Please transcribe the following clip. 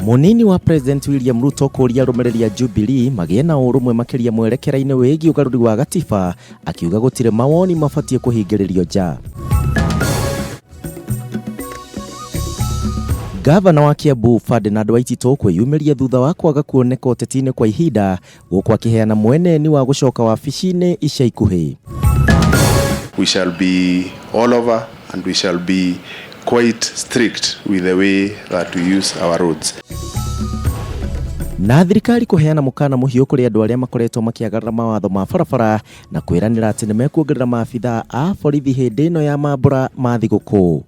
Mũnini wa President William Ruto kũria arũmĩrĩri a Jubilee magĩe na ũrũmwe makĩria mwerekera-inĩ wĩgiĩ ũgarũri wa gatiba, akiuga gũtirĩ mawoni mabatiĩ kũhingĩrĩrio nja. Gavana wa Kiambu Ferdinand Waititũ kwĩyumĩria thutha wa kwaga kuoneka ũteti-inĩ kwa ihinda, gũkũ akĩheana mweneni wa gũcoka wabici-inĩ ica ikuhĩ. We shall be all over and we shall be quite strict with the way that we use our roads. Na thirikari kũheana mũkana mũhiũ kũrĩ andũ arĩa makoretwo makĩagarara mawatho ma barabara na kwĩranĩra atĩ nĩ mekuongerera maabithaa a borithi hĩndĩ ĩno ya mambũra ma thigũkũ.